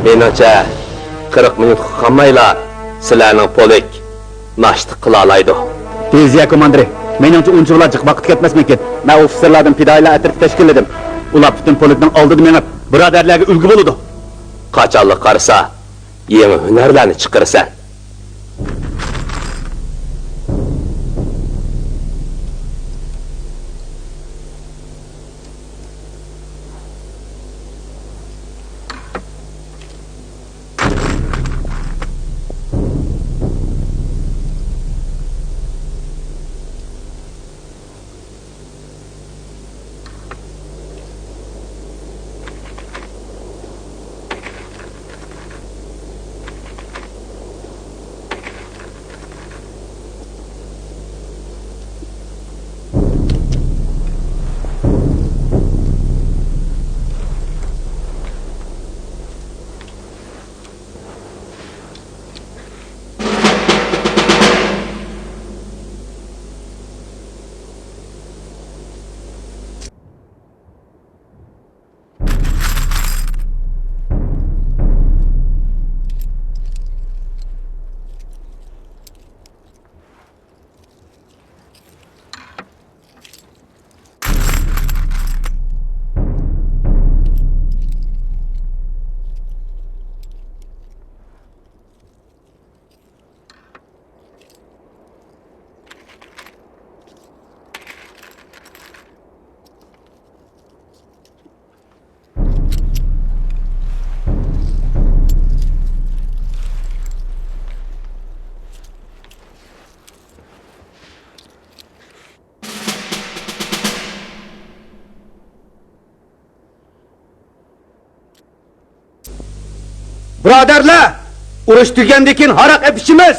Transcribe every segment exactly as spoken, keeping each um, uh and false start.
مېنىڭچە، قىرىق مىنۇتقا قالمايلا سىلەرنىڭ پولك ناشتا قىلالايدۇ. دىۋىزىيە كوماندىرى، مېنىڭچە ئۇنچىۋالا جىق ۋاقىت كەتمەسمىكىن. مەن ئوفىتسېرلاردىن پىدائىيلار ئەترىتى تەشكىللىدىم. ئۇلار پۈتۈن پولكنىڭ ئالدىدا مېڭىپ، بۇرادەرلەرگە ئۈلگە بولىدۇ. قاچانلا قارىسا، يېڭى ھۈنەرلەرنى چىقىرىسەن. بۇرادەرلەر، ئۇرۇش تۈگىگەندىن كېيىن ھاراق ئېلىپ ئىچىمىز.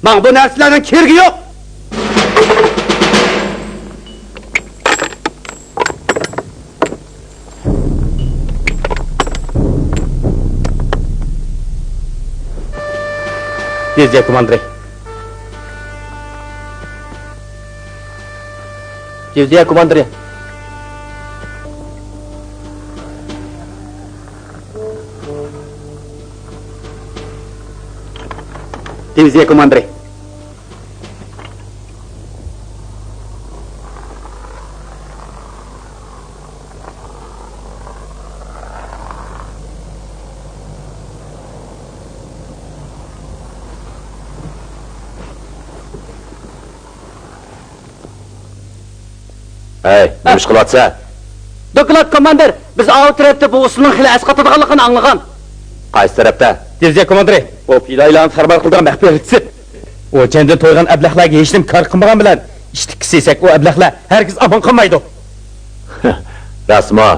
ماڭا بۇ نەرسىلەرنىڭ كېرىكى يوق. دىۋىزىيە كوماندىرى. دىۋىزىيە كوماندىرى. دىۋىزىيە كوماندىرى. ھەي، نېمە ئىش قىلىۋاتىسەن؟ دوكلات، كوماندىر! بىز ئاۋۇ تەرەپتە بۇ ئۇسسۇلنىڭ خېلى ئەسقاتىدىغانلىقىنى ئاڭلىغان. قايسى تەرەپتە؟ دىۋىزىيە كوماندىرى. ئۇ پىدائىيلارنى تارمار قىلىدىغان مەخپىي رېتسېپ. ئۇ جەڭدىن تويغان ئەبلەخلەرگە ھېچنېمە كار قىلمىغان بىلەن، ئىشتىك كىسىسەك ئۇ ئەبلەخلەر ھەرگىز ئامان قالمايدۇ. راستمۇ؟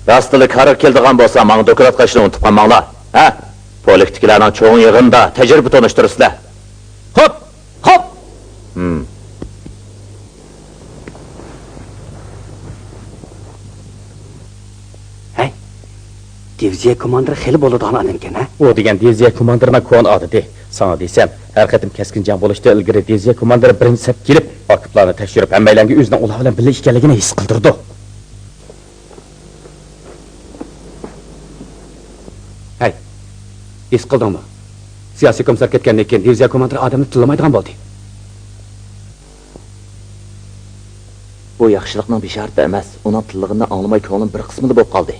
راستلا كارغا كېلىدىغان بولسا، ماڭا دوكلات قىلىشنى ئۇنتۇپ قالماڭلار. ھە؟ پولكتىكىلەرنىڭ چوڭ يىغىنىدا تەجرىبە تونۇشتۇرىسىلەر. خوپ! خوپ! ھىم. ھەي، دىۋىزىيە كوماندىرى خېلى بولىدىغان ئادەمكەن، ھە؟ ئۇ دېگەن دىۋىزىيە كوماندىرىنىڭ كونا ئادىتى. ساڭا دېسەم، ھەر قېتىم كەسكىن جەڭ بولۇشتىن ئىلگىرى دىۋىزىيە كوماندىرى بىرىنچى سەپكە كېلىپ، ئاكىپلارنى تەكشۈرۈپ، ھەممەيلەنگە ئۆزىنىڭ ئۇلار بىلەن بىللە ئىكەنلىكىنى ھېس قىلدۇرىدۇ. ھەي، ھېس قىلدىڭمۇ؟ سىياسىي كومىسسار كەتكەندىن كېيىن دىۋىزىيە كوماندىرى ئادەمنى تىللىمايدىغان بولدى. بۇ ياخشىلىقنىڭ بېشارىتى ئەمەس، ئۇنىڭ تىللىغىنىنى ئاڭلىماي كۆڭلۈم بىر قىسمىلا بولۇپ قالدى.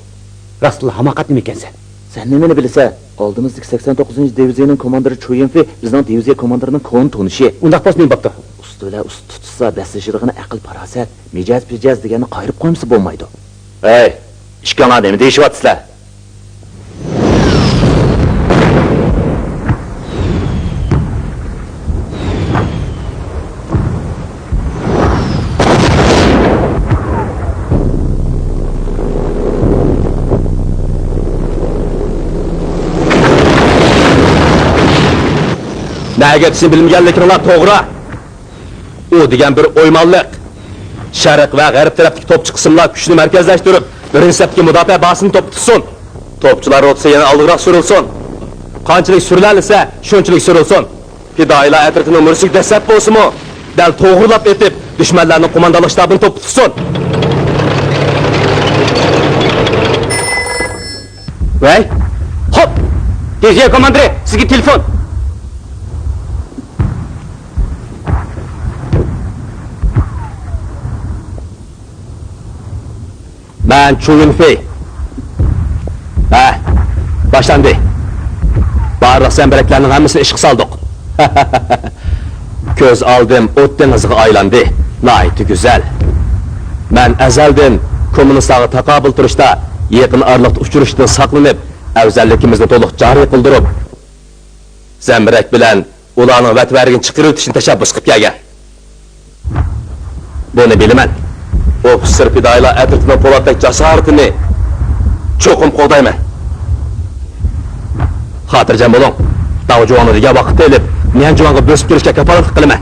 راستلا ھاماقەت نېمە ئىكەنسەن؟ سەن نېمىنى بىلىسەن؟ ئالدىمىزدىكى سەكسەن توققۇزىنچى دىۋىزىيىنىڭ كوماندىرى چۇ يىنفې بىزنىڭ دىۋىزىيە كوماندىرىنىڭ كونا تونۇشى. ئۇنداق بولسا نېمە بوپتۇ؟ ئۇستا بىلەن ئۇستا تۇتۇشسا بەسلىشىدىغىنى ئەقىل-پاراسەت، مىجەز-پىجەز دېگەننى قايرىپ قويمىسا بولمايدۇ. ھەي، ئىككىڭلار نېمە دېيىشىۋاتىسىلەر؟ نەگە كېتىشنى بىلمىگەنلىكىڭلار توغرا. ئۇ دېگەن بىر ئويمانلىق. شەرق ۋە غەرب تەرەپتىكى توپچى قىسىملار كۈچنى مەركەزلەشتۈرۈپ، بىرىنچى سەپتىكى مۇداپىئە بازىسىنى توپا تۇتسۇن. توپچىلار روتىسى يەنە ئالدىراق سۈرۈلسۇن. قانچىلىك سۈرۈلەلىسە، شۇنچىلىك سۈرۈلسۇن. پىدائىيلار ئەترىتىنىڭ مۈرىسىگە دەسسەپ بولسىمۇ، دەل توغرىلاپ ئېتىپ، دۈشمەنلەرنىڭ قوماندانلىق شتابىنى توپا تۇتسۇن. ۋەي، خوپ! دىۋىزىيە كوماندىرى، سىزگە تېلېفون! مەن چۇ يۈنفېي. ھە، باشلاندى. بارلىق زەمبىرەكلەرنىڭ ھەممىسىنى ئىشقا سالدۇق. كۆز ئالدىم ئوت دېڭىزىغا ئايلاندى. ناھايىتى گۈزەل. مەن ئەزەلدىن كوممۇنىستلارغا تاقابىل تۇرۇشتا يېقىن ئارىلىقتا ئۇچرىشىشتىن ساقلىنىپ، ئەۋزەللىكىمىزنى تولۇق جارى قىلدۇرۇپ، زەمبىرەك بىلەن ئۇلارنىڭ ۋەتىۋەرىگىنى چىقىرىۋېتىشنى تەشەببۇس قىلىپ كەلگەن. بۇنى بىلىمەن. ئوفىتسېر پىدائىيلار ئەترىتىنىڭ پولاتتەك جاسارىتىنى چوقۇم قوغدايمەن. خاتىرجەم بولۇڭ. داۋجۇاڭنى دېگەن ۋاقىتتا ئېلىپ، نيەنجۇاڭغا بۆسۈپ كىرىشكە كاپالەتلىك قىلىمەن.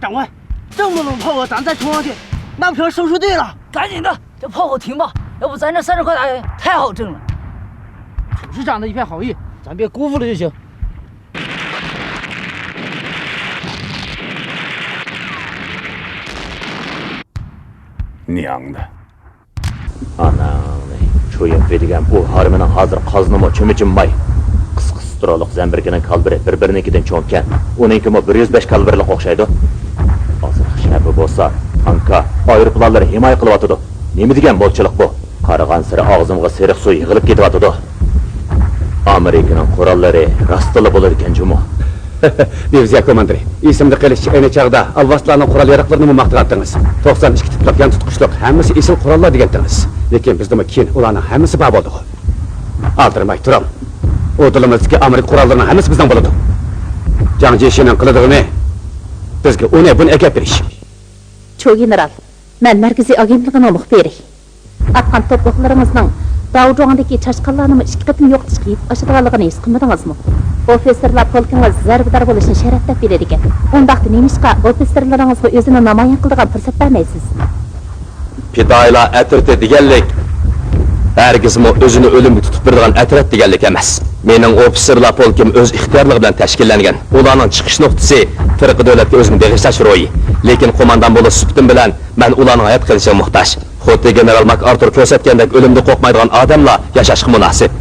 长官，这么多炮火，咱再冲上去，那不成收尸地了？赶紧的，这炮火停吧，要不咱这三十块大洋太好挣了。董事长的一片好意，咱别辜负了就行。娘的！ ئاناڭنى، چۇيۈنفېي دېگەن بۇ ھارمىنىڭ ھازىر قازنىمۇ چۆمۈچىمۇ ماي. قىسقا سترولۇق زەمبىرىكىنىڭ كالىبرى بىر-بىرىنىڭكىدىن چوڭكەن، ئۇنىڭكىمۇ بىر يۈز بەش كالىبرلىق ئوخشايدۇ. ئازراق شەپە بولسا، تانكا، ئايروپىلانلىرى ھىمايە قىلىۋاتىدۇ. نېمە دېگەن مولچىلىق بۇ؟ قارىغانسېرى ئاغزىمغا سېرىق سۇ يىغىلىپ كېتىۋاتىدۇ. ئامېرىكىنىڭ قوراللىرى راستتىنلا بولىدىكەن جۇمۇ. دىۋىزىيە كوماندىرى، ئېسىمدە قېلىشىچە، ئەينى چاغدا ئالۋاستىلارنىڭ قورال-يارىقلىرىنىمۇ ماختىغانتىڭىز. توقسان ئىككى تىپلىق يان تۇتقۇچلۇق، ھەممىسى ئېسىل قوراللار دېگەنتىڭىز. لېكىن بىزدىمۇ كېيىن ئۇلارنىڭ ھەممىسى بار بولدىغۇ. ئالدىرىماي تۇرۇڭ. ئۇ دىلىمىزدىكى ئامېرىكا قوراللىرىنىڭ ھەممىسى بىزنىڭ بولىدۇ. جاڭ جيېشىنىڭ قىلىدىغىنى بىزگە ئۇنى، بۇنى ئەكەپ بېرىش. چو گېنېرال، مەن مەركىزىي ئاگېنتلىقىنىڭ مۇخبىرى. ئاتقان توپلۇقلىرىڭىزنىڭ داۋجۇاڭدىكى چاشقانلارنىمۇ ئىككى قېتىم يوقىتىشقا يېتىپ ئاشىدىغانلىقىنى ھېس قىلمىدىڭىزمۇ؟ ئوفىتسېرلار پولكىڭىز زەربىدار بولۇشنى شەرەپ دەپ بىلىدىكەن. ئۇنداقتا نېمىشقا ئوفىتسېرلىرىڭىزغا ئۆزىنى نامايان قىلىدىغان پۇرسەت بەرمەيسىز؟ پىدائىيلار ئەترىتى دېگەنلىك ھەرگىزمۇ ئۆزىنى ئۆلۈمگە تۇتۇپ بېرىدىغان ئەترەت دېگەنلىك ئەمەس. مېنىڭ ئوفىتسېرلار پولكۇم ئۆز ئىختىيارلىقى بىلەن تەشكىللەنگەن. ئۇلارنىڭ چىقىش نۇقتىسى پىرقە دۆلەتكە ئۆزىنى بېغىشلاش روھى. لېكىن قوماندان بولۇش سۈپىتىم بىلەن مەن ئۇلارنىڭ ھايات قېلىشىغا موھتاج. خۇددى گېنېرال ماك ئارتۇر كۆرسەتكەندەك ئۆلۈمدىن قورقمايدىغان ئادەملا ياشاشقا مۇناسىپ.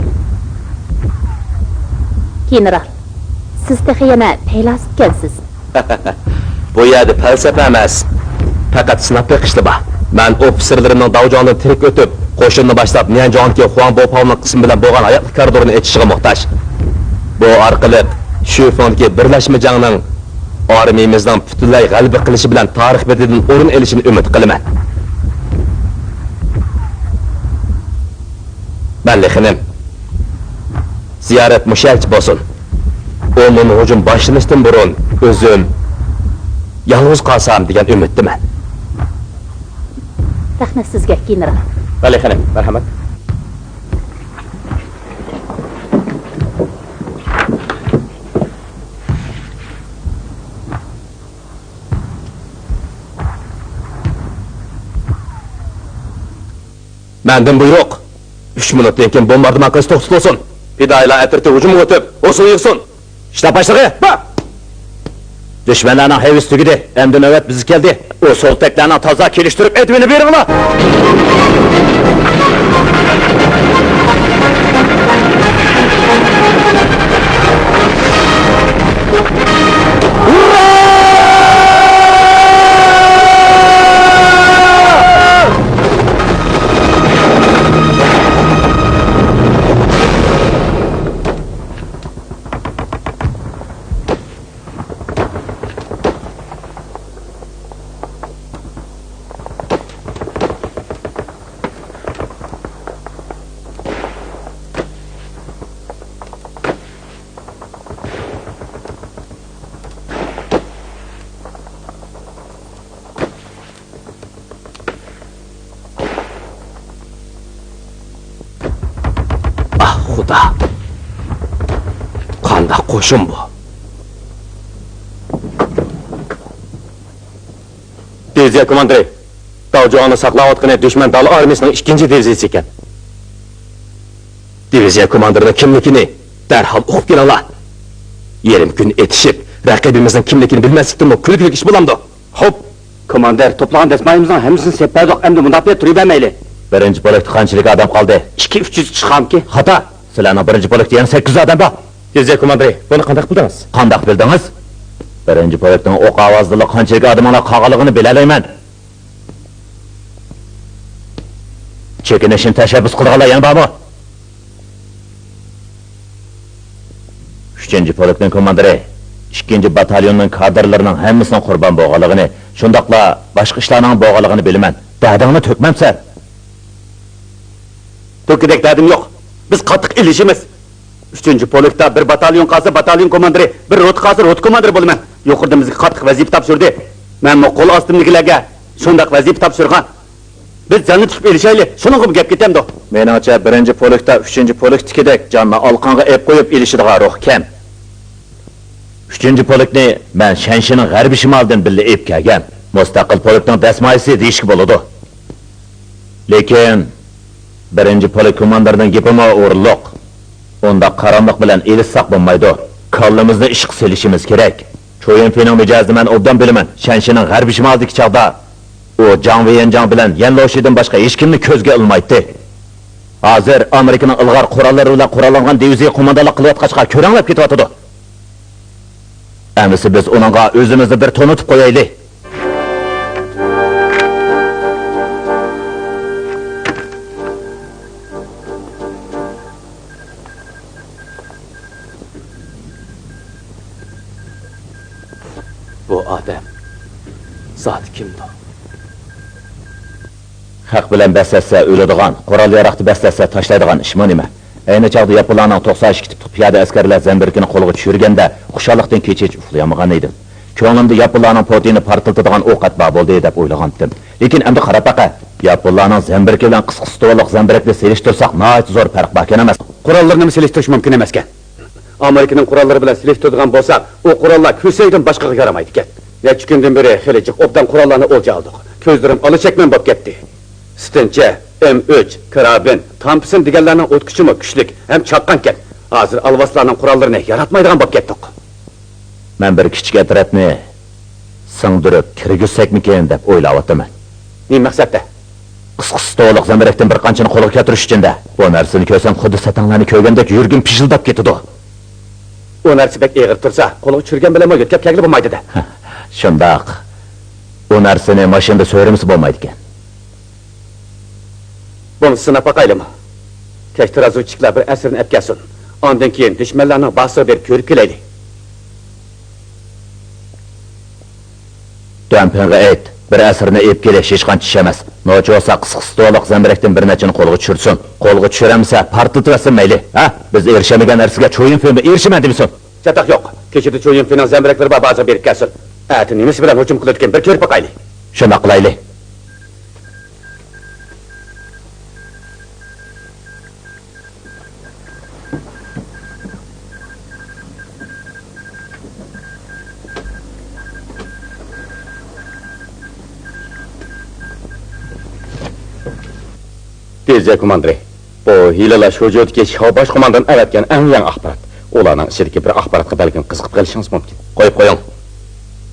گېنېرال، سىز تېخى يەنە پەيلاسوپكەنسىز. بۇ يەردە پەلسەپە ئەمەس، پەقەت سىناپ بېقىشلا بار. مەن ئوفىتسېرلىرىمنىڭ داۋجۇاڭدىن تىرىك ئۆتۈپ، قوشۇننى باشلاپ نيەنجۇاڭدىكى خۇاڭ بوپاۋنىڭ قىسمى بىلەن بولغان ھاياتلىق كارىدورىنى ئېچىشىغا موھتاج. بۇ ئارقىلىق شۈفېڭدىكى بىرلەشمە جەڭنىڭ ئارمىيىمىزنىڭ پۈتۈنلەي غەلىبە قىلىشى بىلەن تارىخ بېتىدىن ئورۇن ئېلىشىنى ئۈمىد قىلىمەن. مەنلى خېنىم، زىيارەت مۇشۇ يەرگىچە بولسۇن. ئومۇمىي ھۇجۇم باشلىنىشتىن بۇرۇن ئۆزۈم يالغۇز قالسام دېگەن ئۈمىدتىمەن. رەھمەت سىزگە، گېنېرال. مەنلى خېنىم، مەرھەمەت. مەندىن بۇيرۇق. ئۈچ مىنۇتتىن كېيىن بومباردىمان قىلىش توختىتىلسۇن. پىدائىيلار ئەترىتى ھۇجۇمغا ئۆتۈپ، ھوسۇل يىغسۇن. شتاب باشلىقى! دۈشمەنلەرنىڭ ھەيۋىسى تۈگىدى. ئەمدى نۆۋەت بىزگە كەلدى. ئۇ سولتەكلەرنىڭ تازا كېلىشتۈرۈپ ئېتىۋىنى بېرىڭلار! ئاھ، خۇدا! قانداق قوشۇن بۇ؟ دىۋىزىيە كوماندىرى، داۋجۇاڭنى ساقلاۋاتقىنى دۈشمەن دالا ئارمىيىسىنىڭ ئىككىنچى دىۋىزىيىسى ئىكەن. دىۋىزىيە كوماندىرىنىڭ كىملىكىنى دەرھال ئۇقۇپ كېلىڭلار. يېرىم كۈن ئېتىشىپ، رەقىبىمىزنىڭ كىملىكىنى بىلمەسلىكتىنمۇ كۈلكىلىك ئىش بولامدۇ؟ خوپ، كوماندىر، توپلىغان دەسمايىمىزنىڭ ھەممىسىنى سېلىپ بەردۇق، ئەمدى مۇنداق بىر تۇرۇۋەرمەيلى. بىرىنچى پولكتا قانچىلىك ئادەم قالدى؟ ئىككى، ئۈچ يۈز چىققانكى. خاتا. سىلەرنىڭ بىرىنچى پولكتا يەنە سەككىز ئادەم بار. دىۋىزىيە كوماندىرى، بۇنى قانداق بىلدىڭىز؟ قانداق بىلدىڭىز؟ بىرىنچى پولكنىڭ ئوق ئاۋازىدىنلا قانچىلىك ئادىمىڭلار قالغانلىقىنى بىلەلەيمەن. چېكىنىشنى تەشەببۇس قىلىدىغانلار يەنە بارمۇ؟ ئۈچىنچى پولكنىڭ كوماندىرى ئىككىنچى باتاليوننىڭ كادىرلىرىنىڭ ھەممىسىنىڭ قۇربان بولغانلىقىنى، شۇنداقلا باشقا ئىشلارنىڭ بولغانلىقىنى بىلىمەن. دەردىڭنى تۆكمەمسەن؟ تۆككۈدەك دەردىم يوق. بىز قاتتىق ئېلىشىمىز. ئۈچىنچى پولكتا بىر باتاليون قالسا، باتاليون كوماندىرى، بىر روتا قالسا، روتا كوماندىرى بولىمەن. يۇقىرىدا بىزگە قاتتىق ۋەزىپە تاپشۇردى. مەنمۇ قول ئاستىمدىكىلەرگە شۇنداق ۋەزىپە تاپشۇرغان. بىز جاننى تۇتۇپ ئېلىشايلى، شۇنىڭغىمۇ گەپ كېتەمدۇ؟ مېنىڭچە، بىرىنچى پولكتا ئۈچىنچى پولكتىكىدەك جاننى ئالىقانغا ئېلىپ قويۇپ ئېلىشىدىغان روھ كەم. ئۈچىنچى پولكنى مەن شەنشىنىڭ غەربىي شىمالىدىن بىللە ئېلىپ كەلگەن. مۇستەقىل پولكنىڭ دەسمايىسى دېيىشكە بولىدۇ. لېكىن، بىرىنچى پولك كوماندىرىنىڭ گېپىمۇ ئورۇنلۇق. ئۇنداق قاراملىق بىلەن ئېلىشساق بولمايدۇ. كاللىمىزنى ئىشقا سېلىشىمىز كېرەك. چو يۈنفېنىڭ مىجەزىنى مەن ئوبدان بىلىمەن. شەنشىنىڭ غەربىي شىمالىدىكى چاغدا ئۇ جاڭ ۋېيەنجاڭ بىلەن يەن لوشىدىن باشقا ھېچكىمنى كۆزگە ئىلمايتتى. ھازىر ئامېرىكىنىڭ ئىلغار قوراللىرى بىلەن قوراللانغان دىۋىزىيە قوماندانلىق قىلىۋاتقاچقا كۆرەڭلەپ كېتىۋاتىدۇ. ئەمىسە بىز ئۇنىڭغا ئۆزىمىزنى بىر تونۇتۇپ قويايلى. بۇ ئادەم زادى كىمدۇ؟ خەق بىلەن بەسلەشسە ئۆلىدىغان، قورال-ياراغدا بەسلەشسە تاشلايدىغان ئىشمۇ نېمە؟ ئەينى چاغدا ياپونلارنىڭ توقسان ئىككى تىپلىق پىيادە ئەسكەرلەر زەمبىرىكىنى قولغا چۈشۈرگەندە، خۇشاللىقتىن كېچىچە ئۇخلىيالمىغان ئىدىم. كۆڭلۈمدە ياپونلارنىڭ پۇتىنى پارتلىتىدىغان ئوق ئەتما بولدى دەپ ئويلىغانتىم. لېكىن ئەمدى قاراپ بېقە، ياپونلارنىڭ زەمبىرىكى بىلەن قىسقا ستوللۇق زەمبىرەكنى سېلىشتۇرساق ناھايىتى زور پەرق باركەن ئەمەس. قوراللىرىنىمۇ سېلىشتۇرۇش مۇمكىن ئەمەسكەن. ئامېرىكىنىڭ قوراللىرى بىلەن سېلىشتۇرىدىغان بولساق، ئۇ قوراللار كۆسەيدىن باشقىغا يارىمايدىكەن. نەچچە كۈندىن بېرى خېلى جىق ئوبدان قوراللارنى ئولجا ئالدۇق. كۆزلىرىم ئالا چەكمەن بولۇپ كەتتى. ستېنچە، ئېم ئۈچ، كارابىن، تامپسون دېگەنلەرنىڭ ئوت كۈچىمۇ كۈچلۈك ھەم چاققانكەن. ھازىر ئالۋاستىلارنىڭ قوراللىرىنى ياراتمايدىغان بولۇپ كەتتۇق. مەن بىر كىچىك ئەترەتنى سىڭدۈرۈپ كىرگۈزسەكمىكىن دەپ ئويلاۋاتىمەن. نېمە مەقسەتتە؟ قىسقا ستولۇق زەمبىرەكتىن بىر قانچىنى قولغا كەلتۈرۈش ئۈچۈن-دە. بۇ نەرسىنى كۆرسەم، خۇددى سەتەڭلەرنى كۆرگەندەك يۈرىكىم پىژىلداپ كېتىدۇ. ئۇ نەرسە بەك ئېغىر تۇرسا، قولغا چۈشۈرگەن بىلەنمۇ يۆتكەپ كەلگىلى بولمايدۇ-دە. شۇنداق. ئۇ نەرسىنى ماشىنىدا سۆرىمىسە بولمايدىكەن. بولمىسا سىناپ باقايلىمۇ؟ كەچ تىرازۇچىكلار بىر ئەسىرنى ئەپ كەلسۇن. ئاندىن كېيىن دۈشمەنلەرنىڭ بازىسىغا بېرىپ كۆرۈپ كېلەيلى. دۈەنپىڭغا ئېيت، بىر ئەسىرنى ئېلىپ كېلىش ھېچقانچە ئىش ئەمەس. نوچى بولسا قىسقا ستولۇق زەمبىرەكتىن بىر نەچچىنى قولغا چۈشۈرسۇن. قولغا چۈشۈرەلمىسە، پارتلىتىۋەتسۇن مەيلى. ھە؟ بىز ئېرىشەلمىگەن نەرسىگە چويۇنفېنمۇ ئېرىشىمەن دېمىسۇن. چاتاق يوق. كېچىدە چويۇنفېننىڭ زەمبىرەكلىرى بار بازىغا بېرىپ كەلسۇن. ئەتە نېمىسى بىلەن ھۇجۇم قىلىدىكىن، بىر كۆرۈپ باقايلى. شۇنداق قىلايلى. دىۋىزىيە كوماندىرى، بۇ ھېلىلا شوجۇدىكى شياۋ باش قوماندان ئەۋەتكەن ئەڭ يېڭى ئاخبارات. ئۇلارنىڭ ئىچىدىكى بىر ئاخباراتقا بەلكىم قىزىقىپ قېلىشىڭىز مۇمكىن. قويۇپ قويۇڭ.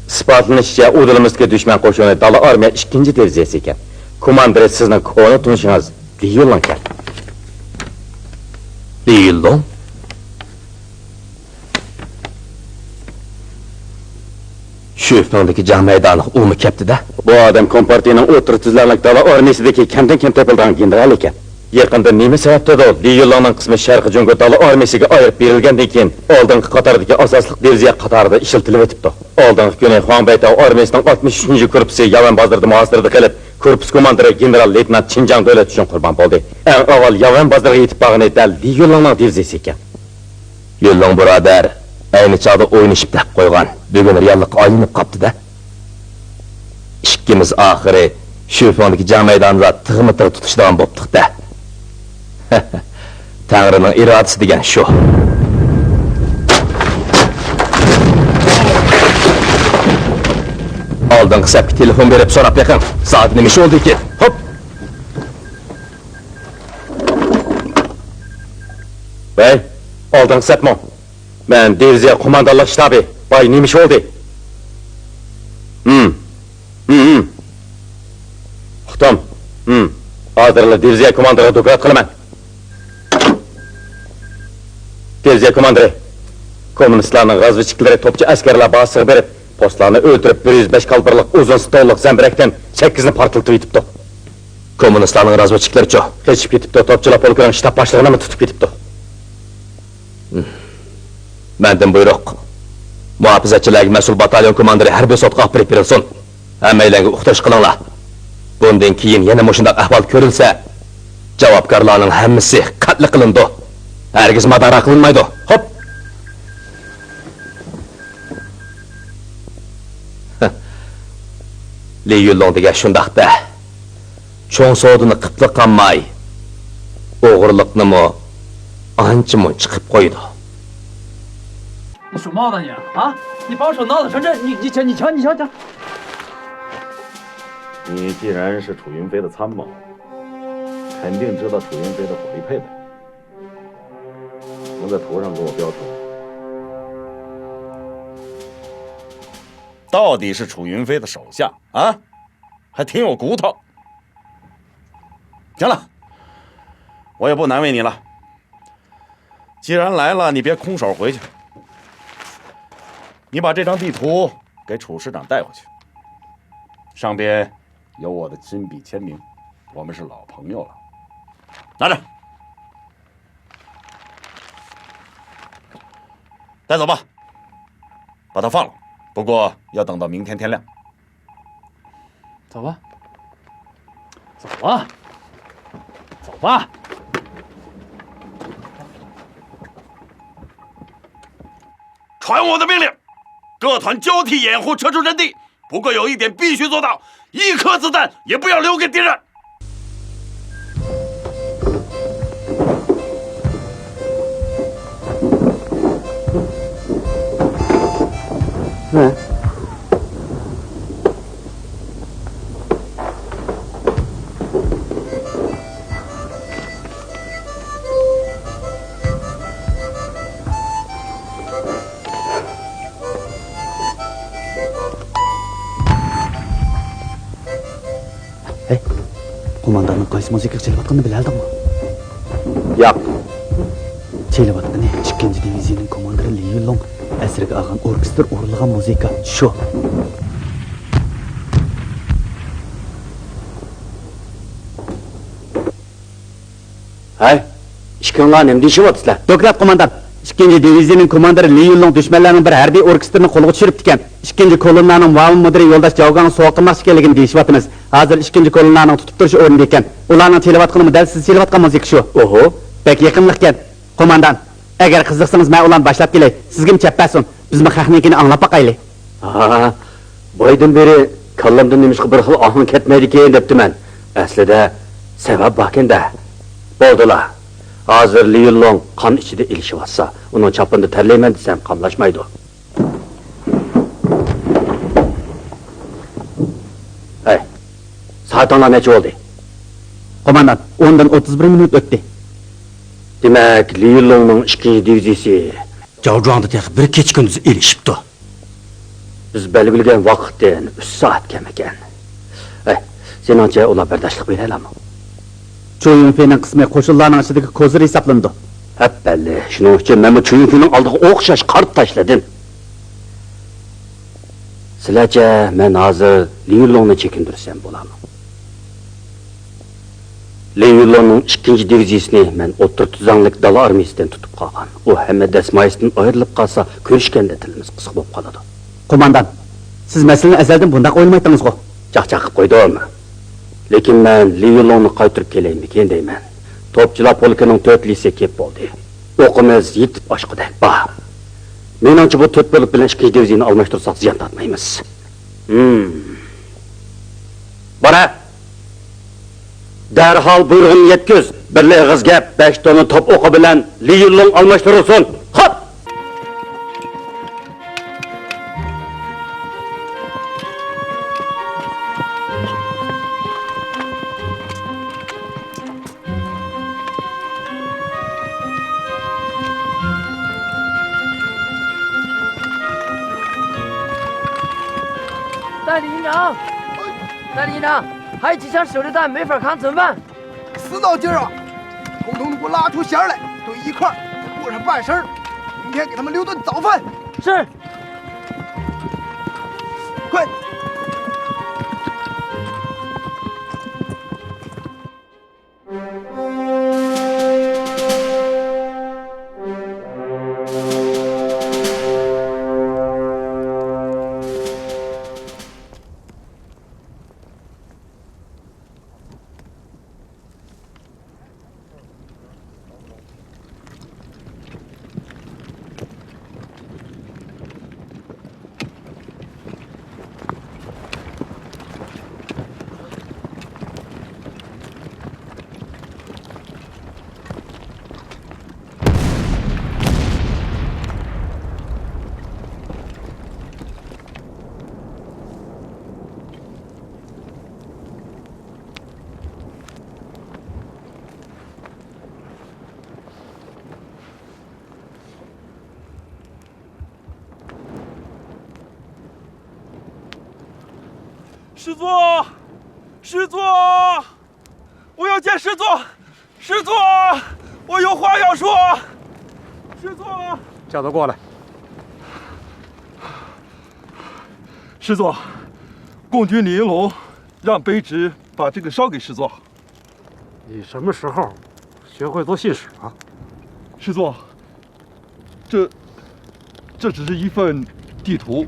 ئىسپاتلىنىشىچە، ئۇ دىلىمىزدىكى دۈشمەن قوشۇنى دالا ئارمىيە ئىككىنچى دىۋىزىيەسى ئىكەن. كوماندىرى سىزنىڭ كونا تونۇشىڭىز لى يۈنلۇڭ ئىكەن. لى يۈنلۇڭ؟ شۈفېڭدىكى جەڭ مەيدانىغا ئۇمۇ كەپتۇ-دە. بۇ ئادەم كومپارتىيىنىڭ ئوتتۇرا تۈزلەڭلىك دالا ئارمىيىسىدىكى كەمدىن كەم تېپىلىدىغان گېنېرال ئىكەن. يېقىندا نېمە سەۋەبتۇر لى يۈنلۇڭنىڭ قىسمى شەرقىي جۇڭگو دالا ئارمىيىسىگە ئايرىپ بېرىلگەندىن كېيىن، ئالدىنقى قاتاردىكى ئاساسلىق دىۋىزىيە قاتارىدا ئىشلىتىلىۋېتىپتۇ. ئالدىنقى كۈنى خۇاڭ بەيتاۋ ئارمىيىسىنىڭ ئاتمىش ئۈچىنچى گۇرۇپپىسى ياۋەن بازىرىدا مۇھاسىرىدە قېلىپ، گۇرۇپپىسى كوماندىرى گېنېرال لېيتېنانت چىن جاڭ دۆلەت چۈشۈن قۇربان بولدى. ئەڭ ئاۋۋال ياۋەن بازىرىغا يېتىپ بارغىنى دەل لى يۈنلۇڭنىڭ دىۋىزىيىسى ئىكەن. يۈنلۇڭ بۇرادەر، ئەينى چاغدا ئوينىشىپ تەپ قويغان، بۈگۈن رېئاللىققا ئايلىنىپ قاپتۇ-دە. ئىككىمىز ئاخىرى شۈفېڭدىكى جەڭ مەيدانىدا تىغمۇ تىغ تۇتۇشىدىغان بوپتۇق-دە. تەڭرىنىڭ ئىرادىسى دېگەن شۇ. ئالدىنقى سەپكە تېلېفون بېرىپ سوراپ بېقىڭ، زادى نېمە ئىش بولدىكىن؟ ھوپ! ۋەي، ئالدىنقى سەپمۇ؟ مەن دىۋىزىيە قوماندانلىق شتابى، ۋاي، نېمە ئىش بولدى؟ ھىم. ھىم، ھىم. ئۇقتۇم. ھىم. ھازىرلا دىۋىزىيە كوماندىرىغا دوكلات قىلىمەن. دىۋىزىيە كوماندىرى، كوممۇنىستلارنىڭ غازۋېچكىلىرى توپچى ئەسكەرلەر بازىسىغا بېرىپ، پوستلارنى ئۆلتۈرۈپ، بىر يۈز بەش كالىبىرلىق ئۇزۇن ستوللۇق زەمبىرەكتىن سەككىزنى پارتلىتىۋېتىپتۇ. كوممۇنىستلارنىڭ رازۋېدچىكلىرىچۇ؟ قېچىپ كېتىپتۇ، توپچىلار پولكىنىڭ شتاب باشلىقىنىمۇ تۇتۇپ كېتىپتۇ. مەندىن بۇيرۇق. مۇھاپىزەتچىلەرگە مەسئۇل باتاليون كوماندىرى ھەربىي سوتقا ئاپىرىپ بېرىلسۇن. ھەممەيلەنگە ئۇقتۇرۇش قىلىڭلار. بۇندىن كېيىن يەنە مۇشۇنداق ئەھۋال كۆرۈلسە، جاۋابكارلارنىڭ ھەممىسى قەتل قىلىنىدۇ. ھەرگىز مادارا قىلىنمايدۇ. خوپ! لى يۈنلۇڭ دېگەن شۇنداق-دە. چوڭ سودىنى قىپلا قالماي، ئوغرىلىقنىمۇ ئانچە-مۇنچە قىپ قويىدۇ. 你属猫的你啊？你把我手闹得成这，你你瞧你瞧你瞧瞧。你既然是楚云飞的参谋，肯定知道楚云飞的火力配备，能在图上给我标出来。到底是楚云飞的手下啊，还挺有骨头。行了，我也不难为你了。既然来了，你别空手回去。你把这张地图给楚师长带回去，上边有我的亲笔签名，我们是老朋友了。拿着，带走吧，把他放了。不过要等到明天天亮。走吧，走吧，走吧。传我的命令，各团交替掩护撤出阵地。不过有一点必须做到，一颗子弹也不要留给敌人。 ھەي، قومانداننىڭ قايسى مۇزىكىغا چېلىۋاتقىنىنى بىلەلىدىڭمۇ؟ ياق. چېلىۋاتقىنى ئىككىنچى دىۋىزىيىنىڭ كوماندىرى لى يۈنلۇڭ ئەسىرگە ئالغان ئوركېستىر ئورۇنلىغان مۇزىكا شۇ. ھەي، ئىككىڭلار نېمە دېيىشىۋاتىسىلەر؟ دوكلات، قوماندان. ئىككىنچى دىۋىزىيىنىڭ كوماندىرى لى يۈنلۇڭ دۈشمەنلەرنىڭ بىر ھەربىي ئوركېستىرىنى قولغا چۈشۈرۈپتىكەن. ئىككىنچى كولوننانىڭ مۇئاۋىن مۇدىرى يولداش جاۋگاڭغا سوۋغا قىلماقچى ئىكەنلىكىنى دېيىشىۋاتىمىز. ھازىر ئىككىنچى كولوننانىڭ تۇتۇپ تۇرۇش ئورنىدا ئىكەن. ئۇلارنىڭ چېلىۋاتقىنىمۇ دەل سىز چېلىۋاتقان مۇزىكا شۇ. ئوھو، بەك يېقىملىقكەن. قوماندان، ئەگەر قىزىقسىڭىز، مەن ئۇلارنى باشلاپ كېلەي. سىزگىمۇ چەپ بەرسۇن. بىزمۇ خەقنىڭكىنى ئاڭلاپ باقايلى. ھا، بايدىن بېرى كاللامدىن نېمىشقا بىر خىل ئاھاڭ كەتمەيدىكەن دەپتىمەن. ئەسلىدە سەۋەب باركەن-دە. بولدىلا. ھازىر لى يۈنلۇڭ قان ئىچىدە ئېلىشىۋاتسا، ئۇنىڭ چاپىنىدا تەرلەيمەن دېسەم قاملاشمايدۇ. ھەي، سائىتىڭلار نەچچە بولدى؟ قوماندان، ئوندىن ئوتتۇز بىر مىنۇت ئۆتتى. دېمەك، لى يۈنلۇڭنىڭ ئىككىنچى دىۋىزىيىسى جاۋجۇاڭدا تېخى بىر كېچە-كۈندۈز ئېلىشىپتۇ. بىز بەلگىلىگەن ۋاقىتتىن ئۈچ سائەت كەم ئىكەن. ھەي، سېنىڭچە ئۇلار بەرداشلىق بېرەلەرمۇ؟ چۇ يۈنفېنىڭ قىسمى قوشۇنلارنىڭ ئىچىدىكى كوزىر ھېسابلىنىدۇ. ھەپپەللى، شۇنىڭ ئۈچۈن مەنمۇ چۇ يۈنفېنىڭ ئالدىغا ئوخشاش قارا تاشلىدىم. سىلەرچە، مەن ھازىر لى يۈنلۇڭنى چېكىندۈرسەم بولامۇ؟ لى يۈنلۇڭنىڭ ئىككىنچى دىۋىزىيىسىنى مەن ئوتتۇرا تۈزلەڭلىك دالا ئارمىيىسىدىن تۇتۇپ قالغان. ئۇ ھەممە دەسمايىسىدىن ئايرىلىپ قالسا، كۆرۈشكەندە تىلىمىز قىسقا بولۇپ قالىدۇ. قوماندان، سىز مەسىلىنى ئەزەلدىن بۇنداق ئويلىمايتتىڭىزغۇ؟ چاقچاق قىلىپ قويدۇم. لېكىن مەن لى يۈنلۇڭنى قايتۇرۇپ كېلەيمىكىن دەيمەن. توپچىلار پولكىنىڭ تۆت لىسى كېپ بولدى. ئوقىمىز يېتىپ ئاشقۇدەك بار. مېنىڭچە، بۇ تۆت بۆلۈك بىلەن ئىككىنچى دىۋىزىيىنى ئالماشتۇرساق زىيان تارتمايمىز. ھىم. بارە! دەرھال بۇيرۇغۇمنى يەتكۈز! بىرلا ئېغىز گەپ، بەش تونا توپ ئوقى بىلەن لى يۈنلۇڭ ئالماشتۇرۇلسۇن! خوپ! 代理营长，代理营长，还有几枪手榴弹没法扛，怎么办？死脑筋儿啊！统统都给我拉出弦儿来，堆一块儿，过上半身儿。明天给他们留顿早饭。是。快！ 师座，师座，我要见师座，师座，我有话要说，师座。叫他过来。师座，共军李云龙让卑职把这个捎给师座。 你什么时候学会做信使啊？师座，这，这只是一份地图。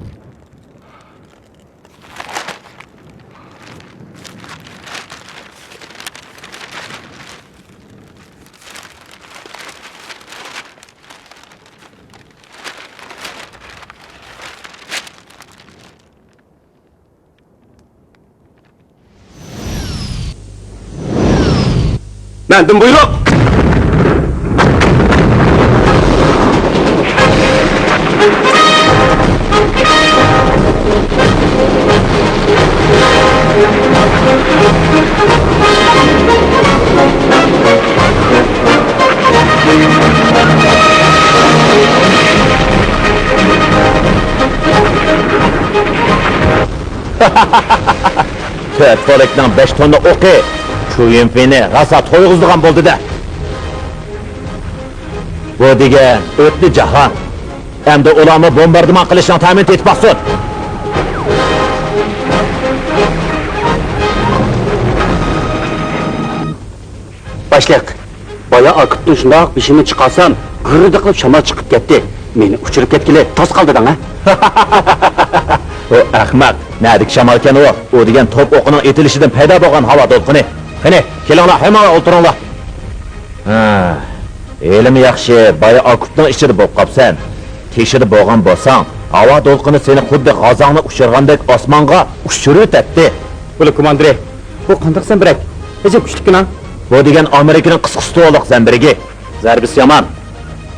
مەندىن بۇيرۇق! تۆت پولكنىڭ بەش توننا ئوقى چۈيۈنفېنى راسا تويغۇزىدىغان بولدى-دە. بۇ دېگەن ئۆتتى جاھان. ئەمدى ئۇلارمۇ بومباردىمان قىلىشنىڭ تەمىنى تېتىپ باقسۇن. باشلىق، بايا ئاكىپتىن شۇنداق بېشىمنى چىقارسام، گىررىدە قىلىپ شامال چىقىپ كەتتى. مېنى ئۇچۇرۇپ كەتكىلى تاس قالدى دەڭ ھە. ئۇ ئەخمەق، نەدىكى شامالكەن ئۇ؟ ئۇ دېگەن توپ ئوقىنىڭ ئېتىلىشىدىن پەيدا بولغان ھاۋا دولقۇنى. قېنى، كېلىڭلار، ھەممىڭلار ئولتۇرۇڭلار. ھە، ھېلىمۇ ياخشى، بايا ئاكىپنىڭ ئىچىدە بولۇپ قاپسەن. تېشىدا بولغان بولساڭ، ھاۋا دولقۇنى سېنى خۇددى غازاڭنى ئۇچۇرغاندەك ئاسمانغا ئۇچۇرۇۋېتەتتى. بولە كوماندىرى، بۇ قانداق زەمبىرەك؟ ئەجەب كۈچلۈككىنا. بۇ دېگەن ئامېرىكىنىڭ قىسقا ستولۇق زەمبىرىكى. زەربىسى يامان.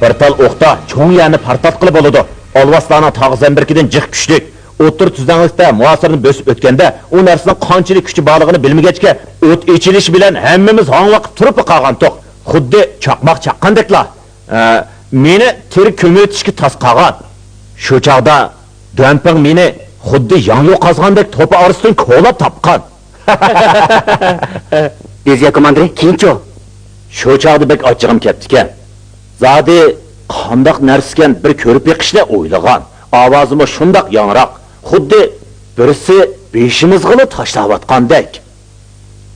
بىر تال ئوقتا چوڭ يەرنى پارتلاتقىلى بولىدۇ. ئالۋاستانىڭ تاغ زەمبىرىكىدىن جىق كۈچلۈك. ئوتتۇرا تۈزلەڭلىكتە مۇھاسىرىنى بۆسۈپ ئۆتكەندە، ئۇ نەرسىنىڭ قانچىلىك كۈچى بارلىقىنى بىلمىگەچكە، ئوت ئېچىلىشى بىلەن ھەممىمىز ھاڭۋېقىپ تۇرۇپلا قالغانتۇق. خۇددى چاقماق چاققاندەكلا. ئە، مېنى تىرىك كۆمۈۋېتىشكە تاس قالغان. شۇ چاغدا دۈەنپىڭ مېنى خۇددى ياڭيۇ قازغاندەك توپا ئارىسىدىن كولاپ تاپقان. دېزىيا كوماندىرى، كېيىنچۇ؟ شۇ چاغدا بەك ئاچچىقىم كەپتىكەن. زادى قانداق نەرسىكەن بىر كۆرۈپ بېقىشنى ئويلىغان. ئاۋازىمۇ شۇنداق ياڭراق، خۇددى بىرسى بېشىمىزغىلا تاشلاۋاتقاندەك.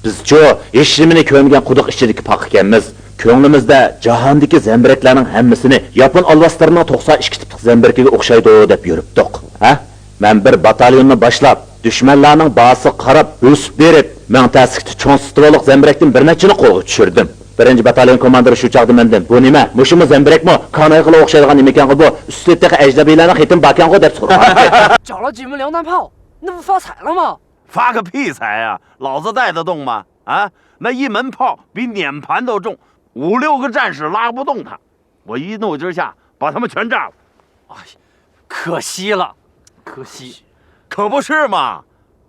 بىزچۇ ھېچنېمىنى كۆرمىگەن قۇدۇق ئىچىدىكى پاقىكەنمىز. كۆڭلىمىزدە جاھاندىكى زەمبىرەكلەرنىڭ ھەممىسىنى ياپون ئالۋاستىلىرىنىڭ توقسان ئىككى تىپلىق زەمبىرىكىگە ئوخشايدۇ دەپ يۈرۈپتۇق. ھە؟ مەن بىر باتاليوننى باشلاپ، دۈشمەنلەرنىڭ بازىسىغا قاراپ ئۆسۈپ بېرىپ، مىڭ تەسلىكتە چوڭ ستولۇق زەمبىرەكتىن بىر نەچچىنى قولغا چۈشۈردۈم. بىرىنچى باتاليون كوماندىرى شۇ چاغدا مەندىن، بۇ نېمە؟ مۇشۇمۇ زەمبىرەكمۇ؟ كانايغىلا ئوخشايدىغان نېمىكەنغۇ بۇ؟ ئۈستىدە تېخى ئەجدەبىيلەرنىڭ خېتىمى باركەنغۇ دەپ سورىغان. 找了几门榴弹炮，那不发财了吗？发个屁财呀！老子带得动吗？啊，那一门炮比碾盘都重，五六个战士拉不动他。我一怒之下把他们全炸了。哎，可惜了，可惜。可不是嘛，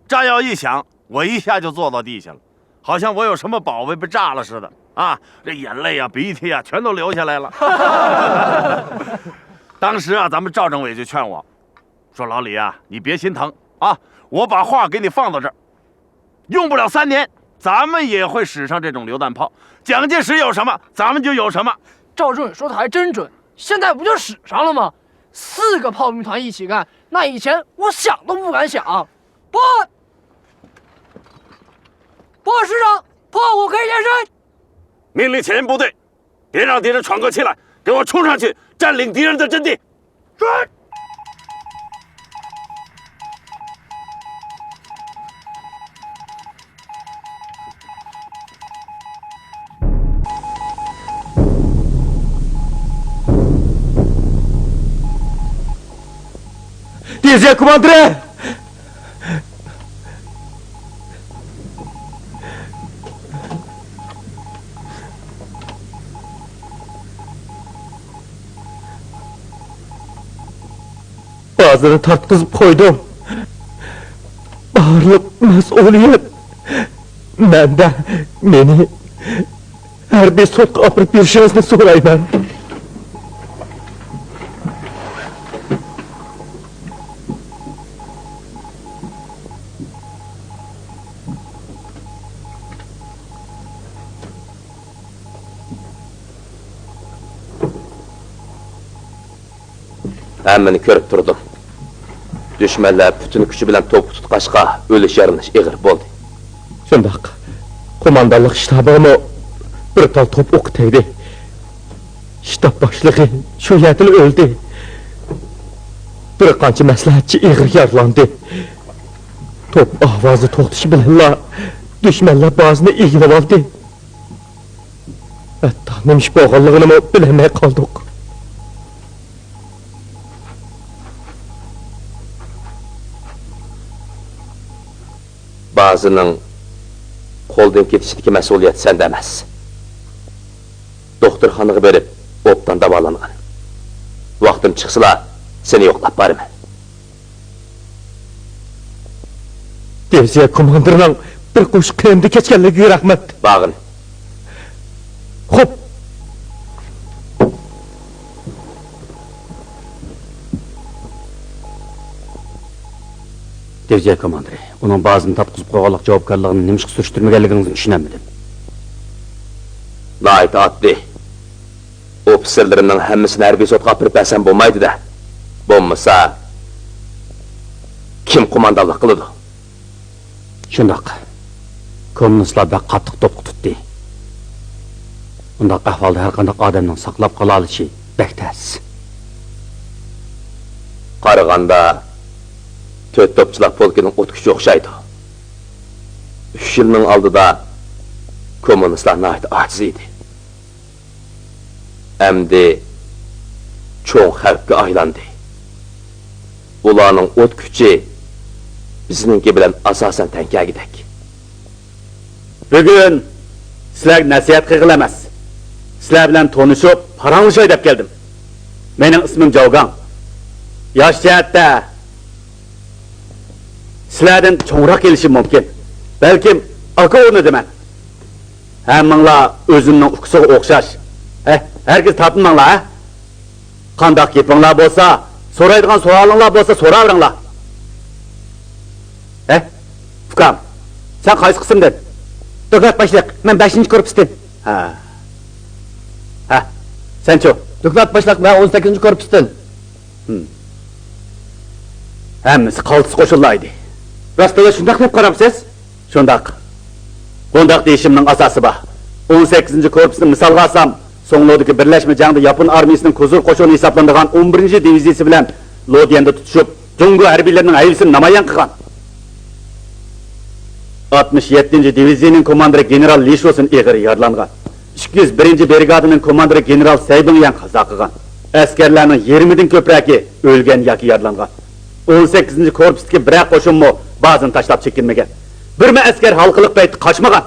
炸药一响，我一下就坐到地下了，好像我有什么宝贝被炸了似的啊！这眼泪呀、鼻涕呀，全都流下来了。当时啊，咱们赵政委就劝我说：“老李啊，你别心疼啊，我把话给你放到这儿，用不了三年，咱们也会使上这种榴弹炮。蒋介石有什么，咱们就有什么。赵正宇说的还真准，现在不就使上了吗？四个炮兵团一起干，那以前我想都不敢想。报，报师长，炮火可以现身。命令前沿部队，别让敌人喘过气来，给我冲上去，占领敌人的阵地。是。Diviziya komandirı! بازىنى تارتقۇزۇپ قويدۇم. بارلىق مەسئۇلىيەت مەندە. مېنى ھەربىي سوتقا ئاپىرىپ بېرىشىڭىزنى سورايمەن. ھەممىنى كۆرۈپ تۇردۇم. دۈشمەنلەر پۈتۈن كۈچى بىلەن توپقا تۇتقاچقا، ئۆلۈش يارىلىنىش ئېغىر بولدى. شۇنداق. قوماندانلىق شتابىغىمۇ بىر تال توپ ئوقى تەگدى. شتاب باشلىقى شۇ يەردىلا ئۆلدى. بىر قانچە مەسلىھەتچى ئېغىر يارىلاندى. توپ ئاۋازى توختىشى بىلەنلا دۈشمەنلەر بازىنى ئىگىلىۋالدى. ھەتتا نېمە ئىش بولغانلىقىنىمۇ بىلەلمەي قالدۇق. بازىنىڭ قولدىن كېتىشىدىكى مەسئۇلىيەت سەندە ئەمەس. دوختۇرخانىغا بېرىپ، ئوبدان داۋالانغىن. ۋاقتىم چىقسىلا، سېنى يوقلاپ بارىمەن. دىۋىزىيە كوماندىرىنىڭ بىر قوشۇق قېنىمدىن كەچكەنلىكىگە رەھمەت. بارغىن. خوپ. دىۋىزىيە كوماندىرى، ئۇنىڭ بازىنى تاپقۇزۇپ قويغانلىق جاۋابكارلىقىنى نېمىشقا سۈرۈشتۈرمىگەنلىكىڭىزنى چۈشىنەلمىدىم. ناھايىتى ئاددىي. ئوفىتسېرلىرىمنىڭ ھەممىسىنى ھەربىي سوتقا ئاپىرىپ بەرسەم بولمايدۇ-دە. بولمىسا، كىم قوماندانلىق قىلىدۇ؟ شۇنداق. كوممۇنىستلار بەك قاتتىق توپقا تۇتتى. بۇنداق ئەھۋالدا ھەرقانداق ئادەمنىڭ ساقلاپ قالالىشى بەك تەس. قارىغاندا، تۆت توپچىلار پولكىنىڭ ئوت كۈچى ئوخشايدۇ. ئۈچ يىلنىڭ ئالدىدا كوممۇنىستلار ناھايىتى ئاجىز ئىدى. ئەمدى چوڭ خەۋپكە ئايلاندى. ئۇلارنىڭ ئوت كۈچى بىزنىڭكى بىلەن ئاساسەن تەڭ كەلگۈدەك. بۈگۈن سىلەرگە نەسىھەت قىلغىلى ئەمەس، سىلەر بىلەن تونۇشۇپ، پاراڭلىشاي دەپ كەلدىم. مېنىڭ ئىسمىم جاۋگاڭ. ياش جەھەتتە سىلەردىن چوڭراق كېلىشىم مۇمكىن. بەلكىم ئاكا ئورنىدا مەن. ھەممىڭلار ئۆزۈمنىڭ ئۇكىسىغا ئوخشاش. ھە، ھەرگىز تارتىنماڭلار، ھە؟ قانداق گېپىڭلار بولسا، سورايدىغان سوئالىڭلار بولسا سوراۋېرىڭلار. ھە؟ ئۇكام، سەن قايسى قىسىمدىن؟ دوكلات باشلىق، مەن بەشىنچى كورپۇستىن. ھە. ھە، سەنچۇ؟ دوكلات باشلىق، مەن ئون سەككىزىنچى كورپۇستىن. ھىم. ھەممىسى قالتىس قوشۇنلار ئىدى. راستلا شۇنداق دەپ قاراپسىز؟ شۇنداق. بۇنداق دېيىشىمنىڭ ئاساسى بار. ئون سەككىزىنچى كورپۇسنى مىسالغا ئالسام، سوڭلۇدىكى بىرلەشمە جەڭدە ياپون ئارمىيىسىنىڭ كوزۇر قوشۇنى ھېسابلىنىدىغان ئون بىرىنچى دىۋىزىيىسى بىلەن لوديەندە تۇتۇشۇپ، جۇڭگو ھەربىيلىرىنىڭ ھەيۋىسىنى نامايان قىلغان. ئاتمىش يەتتىنچى دىۋىزىيىنىڭ كوماندىرى گېنېرال لى شوسىن ئېغىر يارىلانغان. ئىككى يۈز بىرىنچى برىگادىنىڭ كوماندىرى گېنېرال سەي بىڭيەن قازا قىلغان. ئەسكەرلەرنىڭ يېرىمىدىن كۆپرەكى ئۆلگەن ياكى يارىلانغان. ئون سەككىزىنچى كورپۇستىكى بىرەر قوشۇنمۇ بازىنى تاشلاپ چېكىنمىگەن. بىرمۇ ئەسكەر ھالقىلىق پەيتتە قاچمىغان.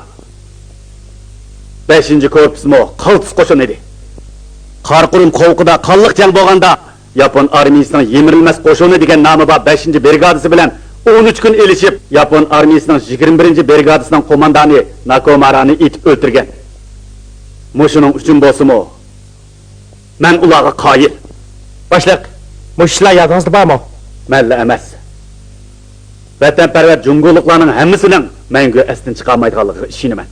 بەشىنچى كورپۇسمۇ قالتىس قوشۇن ئىدى. قاراقۇرۇم قوۋۇقىدا قانلىق جەڭ بولغاندا، ياپون ئارمىيىسىنىڭ يىمىرىلمەس قوشۇنى دېگەن نامى بار بەشىنچى برىگادىسى بىلەن ئون ئۈچ كۈن ئېلىشىپ، ياپون ئارمىيىسىنىڭ يىگىرمە بىرىنچى برىگادىسىنىڭ قوماندانى ناكومارانى ئېتىپ ئۆلتۈرگەن. مۇشۇنىڭ ئۈچۈن بولسىمۇ، مەن ئۇلارغا قايىل. باشلىق، مۇشۇ ئىشلار يادىڭىزدا بارمۇ؟ مەنلا ئەمەس. ۋەتەنپەرۋەر جۇڭگولۇقلارنىڭ ھەممىسىنىڭ مەڭگۈ ئەستىن چىقارمايدىغانلىقىغا ئىشىنىمەن.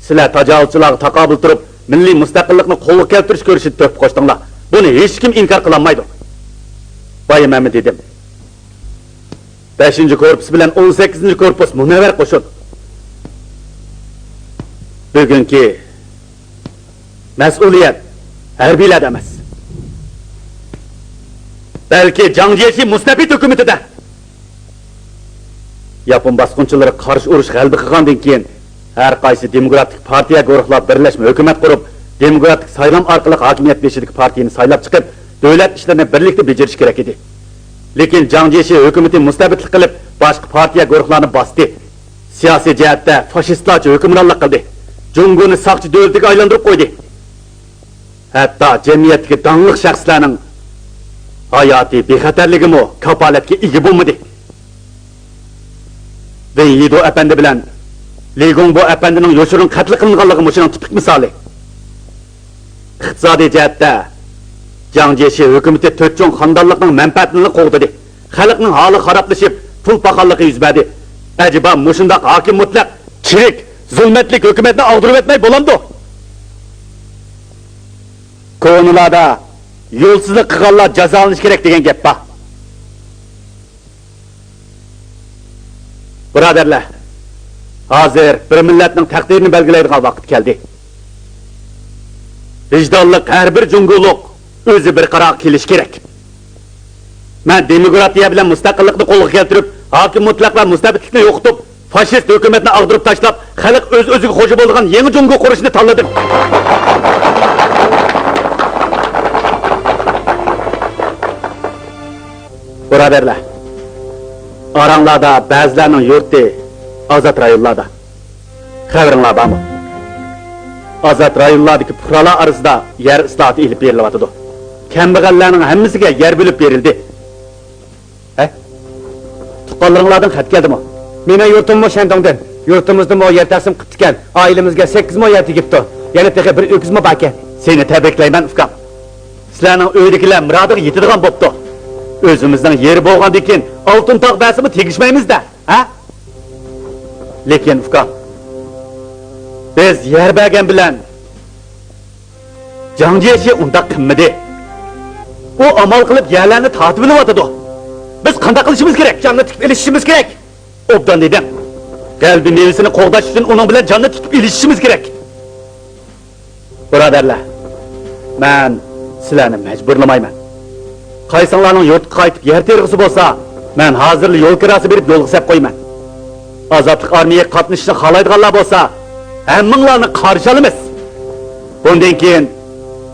سىلەر تاجاۋۇزچىلارغا تاقابىل تۇرۇپ، مىللىي مۇستەقىللىقنى قولغا كەلتۈرۈش كۈرىشىدە تۆھپە قوشتۇڭلار. بۇنى ھېچكىم ئىنكار قىلالمايدۇ. بايا مەنمۇ دېدىم. بەشىنچى كورپۇس بىلەن ئون سەككىزىنچى كورپۇس مۇنەۋۋەر قوشۇن. بۈگۈنكى مەسئۇلىيەت ھەربىيلەردە ئەمەس، بەلكى جاڭ جيېشى مۇستەبىت ھۆكۈمىتىدە. ياپون باسقۇنچىلىرى قارشى ئۇرۇش غەلىبە قىلغاندىن كېيىن، ھەر قايسى دېموكراتىك پارتىيە گۇرۇھلار بىرلەشمە ھۆكۈمەت قۇرۇپ، دېموكراتىك سايلام ئارقىلىق ھاكىمىيەت بېشىدىكى پارتىيىنى سايلاپ چىقىپ، دۆلەت ئىشلىرىنى بىرلىكتە بېجىرىشى كېرەك ئىدى. لېكىن جاڭ جيېشى ھۆكۈمىتى مۇستەبىتلىك قىلىپ، باشقا پارتىيە گۇرۇھلارنى باستى. سىياسىي جەھەتتە فاشىستلارچە ھۆكۈمرانلىق قىلدى. جۇڭگونى ساقچى دۆلىتىگە ئايلاندۇرۇپ قويدى. ھەتتا جەمئىيەتتىكى داڭلىق شەخسلەرنىڭ ھاياتىي بىخەتەرلىكىمۇ كاپالەتكە ئىگە بولمىدى. ۋېن يىدۇ ئەپەندى بىلەن لى گۇڭبو ئەپەندىنىڭ يوشۇرۇن قەتل قىلىنغانلىقى مۇشۇنىڭ تىپىك مىسالى. ئىقتىسادىي جەھەتتە جاڭ جيېشى ھۆكۈمىتى تۆت چوڭ خانىدانلىقنىڭ مەنپەئەتىنىلا قوغدىدى. خەلقنىڭ ھالى خارابلىشىپ، پۇل پاخاللىقى يۈز بەردى. ئەجەبا مۇشۇنداق ھاكىم مۇتلەق چىرىك، زۇلمەتلىك ھۆكۈمەتنى ئاغدۇرۇۋەتمەي بولامدۇ؟ كونىلاردا «يولسىزلىق قىلغانلار جازالىنىشى كېرەك» دېگەن گەپ بار. بۇرادەرلەر، ھازىر بىر مىللەتنىڭ تەقدىرىنى بەلگىلەيدىغان ۋاقىت كەلدى. ۋىجدانلىق ھەر بىر جۇڭگولۇق ئۆزى بىر قارارغا كېلىشى كېرەك. مەن دېموكراتىيە بىلەن مۇستەقىللىقنى قولغا كەلتۈرۈپ، ھاكىم مۇتلەق ۋە مۇستەبىتلىكنى يوقىتىپ، فاشىست ھۆكۈمەتنى ئاغدۇرۇپ تاشلاپ، خەلق ئۆز-ئۆزىگە خوجا بولىدىغان يېڭى جۇڭگو قۇرۇشنى تاللىدىم. بۇرادەرلەر، ئاراڭلاردا بەزىلەرنىڭ يۇرتى ئازاد رايونلاردا. خەۋىرىڭلار بارمۇ؟ ئازاد رايونلاردىكى پۇقرالار ئارىسىدا يەر ئىسلاھاتى ئېلىپ بېرىلىۋاتىدۇ. كەمبەغەللەرنىڭ ھەممىسىگە يەر بۆلۈپ بېرىلدى. ھە؟ تۇغقانلىرىڭلاردىن خەت كەلدىمۇ؟ مېنىڭ يۇرتۇممۇ شەندۇڭدىن. يۇرتىمىزدىمۇ يەر تەقسىم قىپتىكەن. ئائىلىمىزگە سەككىز مو يەر تېگىپتۇ. يەنە تېخى بىر ئۆكۈز مو باركەن. سېنى تەبرىكلەيمەن، ئۇكام. سىلەرنىڭ ئۆيدىكىلەر مۇرادىغا يېتىدىغان بوپتۇ. ئۆزىمىزنىڭ يېرى بولغاندىن كېيىن ئالتۇن تاغ بەرسىمۇ تېگىشمەيمىز-دە، ھە؟ لېكىن، ئۇكام، بىز يەر بەرگەن بىلەن جاڭ جيېشى ئۇنداق قىلمىدى. ئۇ ئامال قىلىپ يەرلەرنى تارتىۋېلىۋاتىدۇ. بىز قانداق قىلىشىمىز كېرەك؟ جاننى تىكىپ ئېلىشىشىمىز كېرەك. ئوبدان دېدىڭ. غەلىبە مېۋىسىنى قوغداش ئۈچۈن ئۇنىڭ بىلەن جاننى تىكىپ ئېلىشىشىمىز كېرەك. بۇرادەرلەر، مەن سىلەرنى مەجبۇرلىمايمەن. قايسىڭلارنىڭ يۇرتقا قايتىپ يەر تېرىغۇسى بولسا، مەن ھازىرلا يول كىراسى بېرىپ يولغا سەپ قويىمەن. ئازادلىق ئارمىيەگە قاتنىشىشنى خالايدىغانلار بولسا، ھەممىڭلارنى قارشى ئالىمىز. بۇندىن كېيىن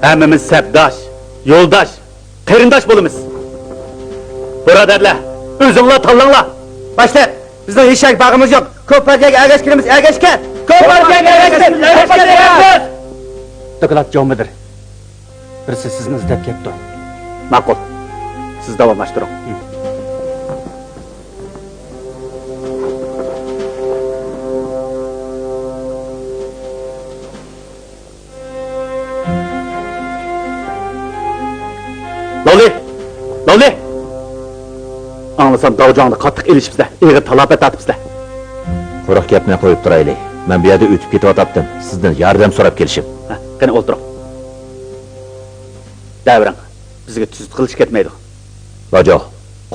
ھەممىمىز سەپداش، يولداش، قېرىنداش بولىمىز. بۇرادەرلەر، ئۆزۈڭلار تاللاڭلار. باشلىق، بىزنىڭ ھېچ يەرگە بارغىمىز يوق. كوپارگەگە ئەگەشكىنىمىز ئەگەشكەن. كوپارگەگە ئەگەشكەن. كوپارگەگە ئەگەشكەن. دوكلات جومىدىر. بىرسى سىزنى ئىزدەپ كەپتۇ. ماقۇل. سىز داۋاملاشتۇرۇڭ. لاۋلى! لاۋلى! ئاڭلىسام داۋجۇاڭدا قاتتىق ئېلىشىپسىلەر، ئېغىر تالاپەت تارتىپسىلەر. قۇرۇق گەپنى قويۇپ تۇرايلى. مەن بۇ يەردە ئۆتۈپ كېتىۋاتاتتىم. سىزدىن ياردەم سوراپ كېلىشىم. ھە، قېنى ئولتۇرۇڭ. دەۋرىڭ، بىزگە تۈزۈت قىلىش كەتمەيدۇ. لاجو،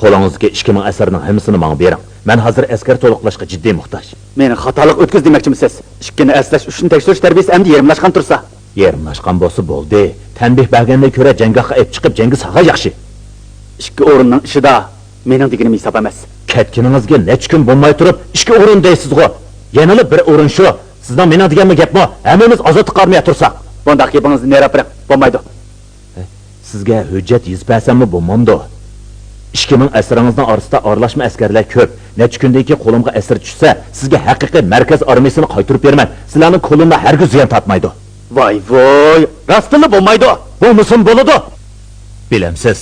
قولىڭىزدىكى ئىككى مىڭ ئەسەرنىڭ ھەممىسىنى ماڭا بېرىڭ. مەن ھازىر ئەسكەر تولۇقلاشقا جىددىي موھتاج. مېنى خاتالىق ئۆتكۈز دېمەكچىمىسىز؟ ئىككىنى ئەسلەش ئۈچۈن تەكشۈرۈش تەربىيىسى ئەمدى يېرىملاشقان تۇرسا. يېرىملاشقان بولسا بولدى. تەنبىھ بەرگەندىن كۆرە جەڭگاھقا ئېلىپ چىقىپ جەڭگە سالغان ياخشى. ئىككى ئورۇننىڭ ئىشىدا مېنىڭ دېگىنىم ھېساب ئەمەس. كەتكىنىڭىزگە نەچچە كۈن بولماي تۇرۇپ ئىككى ئورۇن دەيسىزغۇ؟ يەنىلا بىر ئورۇن شۇ. سىزنىڭ مېنىڭ دېگەنمۇ گەپمۇ؟ ھەممىمىز ئازادلىق ئارمىيە تۇرساق. بۇنداق گېپىڭىزنى نېرى ئاپىرىڭ. بولمايدۇ. سىزگە ھۆججەت يېزىپ بەرسەممۇ بولمامدۇ؟ ئىككى مىڭ ئەسىرىڭىزنىڭ ئارىسىدا ئارىلاشما ئەسكەرلەر كۆپ. نەچچە كۈندىن كېيىن قولۇمغا ئەسىر چۈشسە، سىزگە ھەقىقىي مەركەز ئارمىيىسىنى قايتۇرۇپ بېرىمەن. سىلەرنىڭ كولوننا ھەرگىز زىيان تارتمايدۇ. ۋاي ۋوي، راستتىنلا بولمايدۇ. بولمىسىمۇ بولىدۇ. بىلەمسىز،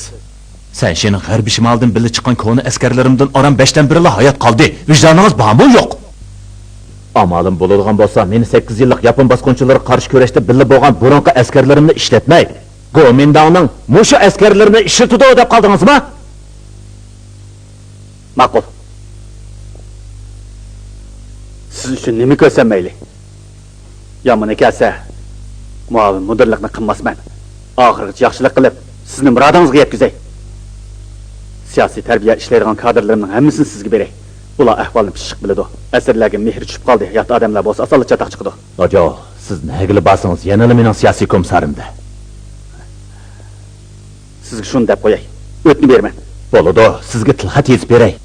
سەنشىنىڭ غەربىي شىمالىدىن بىللە چىققان كونا ئەسكەرلىرىمدىن ئاران بەشتىن بىرىلا ھايات قالدى. ۋىجدانىڭىز بارمۇ يوق؟ ئامالىم بولىدىغان بولسا، مېنى سەككىز يىللىق ياپون باسقۇنچىلىرىغا قارشى كۈرەشتە بىللە بولغان بۇرۇنقى ئەسكەرلىرىمنى ئىشلەتمەي، گومىنداڭنىڭ مۇشۇ ئەسكەرلىرىنى ئىشلىتىدۇ دەپ قالدىڭىزمۇ؟ ماقۇل. سىز ئۈچۈن نېمە كۆرسەم مەيلى؟ يامىنى كەلسە، مۇئاۋىن مۇدىرلىقنى قىلماسمەن. ئاخىرغىچە ياخشىلىق قىلىپ، سىزنى مۇرادىڭىزغا يەتكۈزەي. سىياسىي تەربىيە ئىشلەيدىغان كادىرلىرىمنىڭ ھەممىسىنى سىزگە بېرەي. ئۇلار ئەھۋالنى پىششىق بىلىدۇ. ئەسىرلەرگە مېھرى چۈشۈپ قالدى، يات ئادەملەر بولسا ئاسانلا چاتاق چىقىدۇ. ھاجو، سىز نەگىلا بارسىڭىز، يەنىلا مېنىڭ سىياسىي كومىسسارىمدا. سىزگە شۇنى دەپ قوياي، ئۆتنە بېرىمەن. بولىدۇ، سىزگە تىلخەت يېزىپ بېرەي.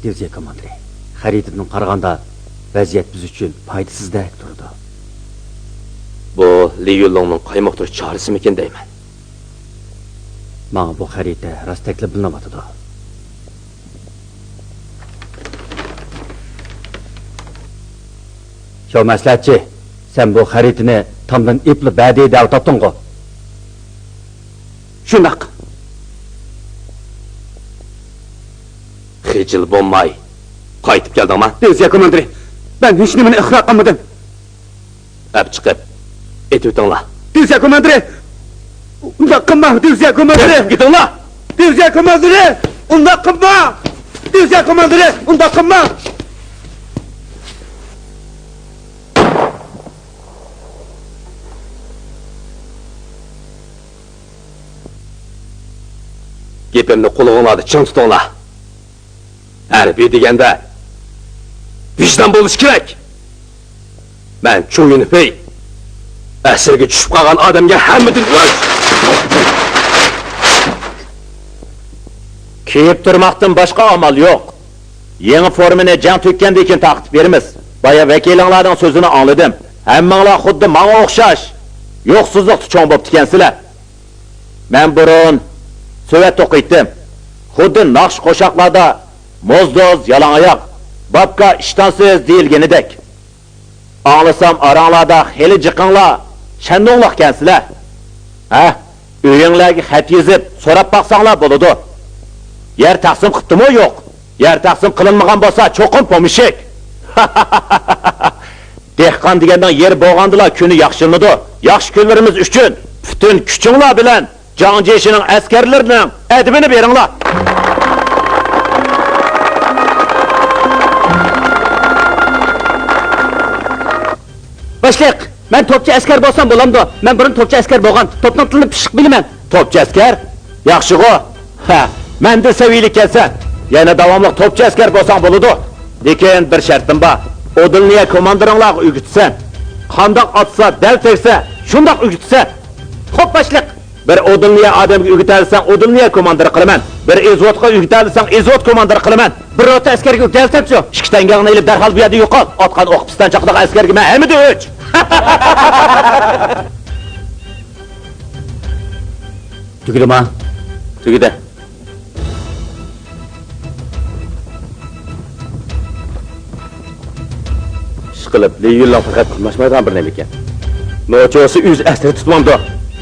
دىۋىزىيە كوماندىرى، خەرىتىدىن قارىغاندا، ۋەزىيەت بىز ئۈچۈن پايدىسىزدەك تۇرىدۇ. بۇ لى يۈنلۇڭنىڭ قايمۇقتۇرۇش چارىسىمىكىن دەيمەن. ماڭا بۇ خەرىتە راستتەكلا بىلىنىۋاتىدۇ. شو مەسلىھەتچى، سەن بۇ خەرىتىنى تامدىن ئېپلا بەردى دەۋاتاتتىڭغۇ؟ شۇنداق. خىجىل بولماي قايتىپ كەلدىڭما؟ دىۋىزىيە كوماندىرى، مەن ھېچنېمىنى ئىقرار قىلمىدىم. ئەپ چىقىپ ئېتىۋېتىڭلار. دىۋىزىيە كوماندىرى! ئۇنداق قىلماڭ، دىۋىزىيە كوماندىرى! دەپ كېتىڭلار! دىۋىزىيە كوماندىرى! ئۇنداق قىلماڭ! دىۋىزىيە كوماندىرى! ئۇنداق قىلماڭ! گېپىمنى قۇلىقىڭلاردا چىڭ تۇتۇڭلار. ھەربىي دېگەندە ۋىجدان بولۇشى كېرەك. مەن چۇ يۈنفېي، ئەسىرگە چۈشۈپ قالغان ئادەمگە ھەممىدىن ئۆچ. كېيىپ تۇرماقتىن باشقا ئامال يوق. يېڭى فورمىنى جەڭ تۈگىگەندىن كېيىن تارقىتىپ بېرىمىز. بايا ۋەكىلىڭلارنىڭ سۆزىنى ئاڭلىدىم. ھەممىڭلار خۇددى ماڭا ئوخشاش يوقسۇزلۇقتا چوڭ بوپتىكەنسىلەر. مەن بۇرۇن سۆۋەتتە ئوقۇيتتىم. خۇددى ناخشا قوشاقلاردا موزدوز يالاڭ ئاياق، بابكا ئىشتانسىز دېيىلگىنىدەك. ئاڭلىسام ئاراڭلاردا خېلى جىقىڭلار شەندۇڭلۇقكەنسىلەر. ھە، ئۆيۈڭلارغا خەت يېزىپ سوراپ باقساڭلار بولىدۇ. يەر تەقسىم قىپتىمۇ يوق؟ يەر تەقسىم قىلىنمىغان بولسا چوقۇم پومېشچىك. دېھقان دېگەننىڭ يېرى بولغاندىلا كۈنى ياخشىلىنىدۇ. ياخشى كۈنلىرىمىز ئۈچۈن پۈتۈن كۈچۈڭلار بىلەن جاڭ جيېشىنىڭ ئەسكەرلىرىنىڭ ئەدىپىنى بېرىڭلار. باشلىق، مەن توپچى ئەسكەر بولسام بولامدۇ؟ مەن بۇرۇن توپچى ئەسكەر بولغان، توپنىڭ تىلىنى پىششىق بىلىمەن. توپچى ئەسكەر؟ ياخشىغۇ. ھە، مەندىن سەۋىيىلىك كەلسەن، يەنە داۋاملىق توپچى ئەسكەر بولساڭ بولىدۇ. لېكىن بىر شەرتىم بار. ئۇدۇلنىيە كوماندىرىڭلارغا ئۆگىتىسەن. قانداق ئاتسا دەل تەگسە، شۇنداق ئۆگىتىسەن. خوپ، باشلىق. بىر ئۇدۇلنىيە ئادەمگە ئۆگىتەلىسەڭ، ئۇدۇلنىيە كوماندىرى قىلىمەن. بىر ئىزۋودقا ئۆگىتەلىسەڭ، ئىزۋود كوماندىرى قىلىمەن. بىر روتا ئەسكەرگە ئۆگىتەلىسەمچۇ؟ ئىككى تەڭگەڭنى ئېلىپ، دەرھال بۇ يەردىن يوقال. ئاتقان ئوق پىستان چاقىدىغان ئەسكەرگە مەن ھەممىدىن ئۆچ. تۈگىدىما؟ تۈگىدى. ئىشقىلىپ، لى يۈنلۇڭ پەقەت قاملاشمايدىغان بىر نېمە ئىكەن. نوچى بولسا ئۆزى ئەسىر تۇتمامدۇ؟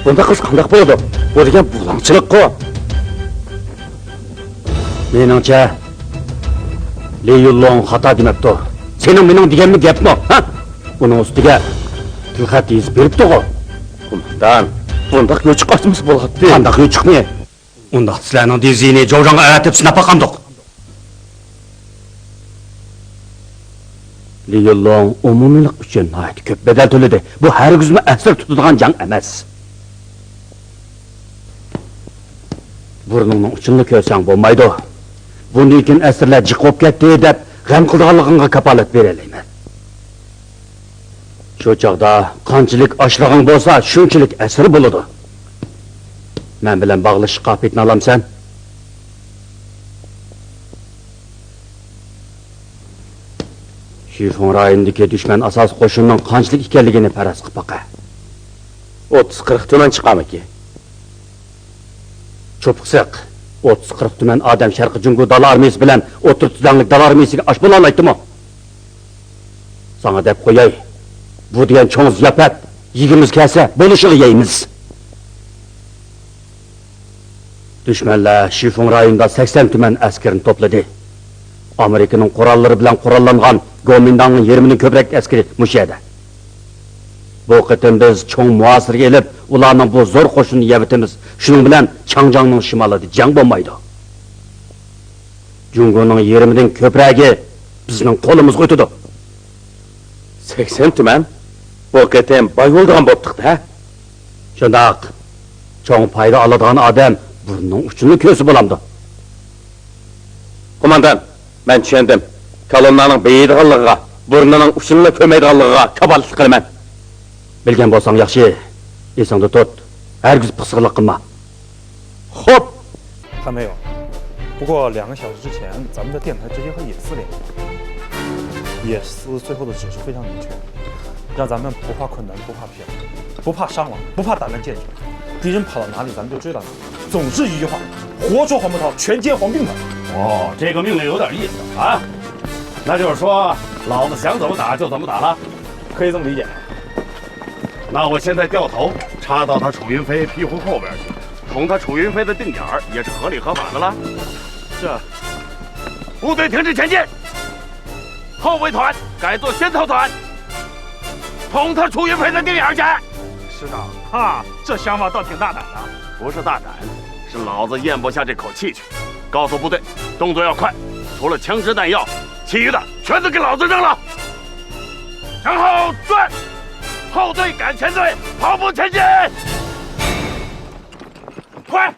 بۇنداق قىلسا قانداق بولىدۇ؟ بۇ دېگەن بۇلاڭچىلىققۇ. مېنىڭچە، لى يۈنلۇڭ خاتا دېمەپتۇ. سېنىڭ مېنىڭ دېگەنمۇ گەپمۇ، ھە؟ ئۇنىڭ ئۈستىگە تىلخەت يېزىپ بېرىپتىغۇ. قوماندان، بۇنداق يوچۇق ئاچمىسا بولاتتى. قانداق يوچۇقنى؟ ئۇنداق سىلەرنىڭ دىۋىزىيىنى جوجاڭغا ئەۋەتىپ سىناپ باقامدۇق. لى يۈنلۇڭ ئومۇمىيلىق ئۈچۈن ناھايىتى كۆپ بەدەل تۆلىدى. بۇ ھەرگىزمۇ ئەسىر تۇتىدىغان جەڭ ئەمەس. بۇرنۇڭنىڭ ئۇچىنىلا كۆرسەڭ بولمايدۇ. بۇندىن كېيىن ئەسىرلەر جىق بولۇپ كەتتى دەپ غەم قىلىدىغانلىقىڭغا كاپالەت بېرەلەيمەن. شۇ چاغدا قانچىلىك ئاشلىقىڭ بولسا، شۇنچىلىك ئەسىر بولىدۇ. مەن بىلەن باغلىشىشقا پېتىنالامسەن؟ شىفېڭ رايونىدىكى دۈشمەن ئاساسىي قوشۇننىڭ قانچىلىك ئىكەنلىكىنى پەرەز قىلىپ باقە. ئوتتۇز قىرىق تۈمەن چىقارمىكى؟ چوپۇق سىق. ئوتتۇز قىرىق تۈمەن ئادەم شەرقىي جۇڭگو دالا ئارمىيىسى بىلەن ئوتتۇرا تۈزلەڭلىك دالا ئارمىيىسىگە ئاش بولالايتتىمۇ؟ ساڭا دەپ قوياي، بۇ دېگەن چوڭ زىياپەت، يېگۈمىز كەلسە بولۇشىغا يەيمىز. دۈشمەنلەر شىفۇڭ رايونىدا سەكسەن تۈمەن ئەسكىرىنى توپلىدى. ئامېرىكىنىڭ قوراللىرى بىلەن قوراللانغان گومىنداڭنىڭ يېرىمىدىن كۆپرەك ئەسكىرى مۇشۇ يەردە. بۇ قېتىم بىز چوڭ مۇھاسىرىگە ئېلىپ، ئۇلارنىڭ بۇ زور قوشۇنىنى يەۋېتىمىز. شۇنىڭ بىلەن چاڭجياڭنىڭ شىمالىدا جەڭ بولمايدۇ. جۇڭگونىڭ يېرىمىدىن كۆپرەكى بىزنىڭ قولىمىزغا ئۆتىدۇ. سەكسەن تۈمەن؟ بۇ قېتىم باي بولىدىغان بوپتۇق-دە. شۇنداق. چوڭ پايدا ئالىدىغان ئادەم بۇرنىنىڭ ئۇچىنىلا كۆرسە بولامدۇ؟ قوماندان، مەن چۈشەندىم. كالوننانىڭ بېيىيدىغانلىقىغا، بۇرنىنىڭ ئۇچىنىلا كۆرمەيدىغانلىقىغا كاپالەتلىك قىلىمەن. بىلگەن بولساڭ ياخشى. ئېسىڭدە تۇت. ھەرگىز پىخسىقلىق قىلما. خوپ! 还没有。不过两个小时之前，咱们的电台直接和野四连线，野四最后的指示非常明确，让咱们不怕困难，不怕不怕伤亡，不怕打烂建筑。敌人跑到哪里，咱们就追到哪里。总之一句话，活捉黄波涛，全歼黄病团。哦，这个命令有点意思啊。那就是说，老子想怎么打就怎么打了。可以这么理解。那我现在掉头，插到他楚云飞皮裤后边去，捅他楚云飞的腚眼儿也是合理合法的了。这，部队停止前进。 后备团改做先头团，捅他楚云飞的腚眼儿去。师长，哈，这想法倒挺大胆的。不是大胆，是老子咽不下这口气去。告诉部队，动作要快，除了枪支弹药，其余的全都给老子扔了。向后转，后队赶前队，跑步前进。快！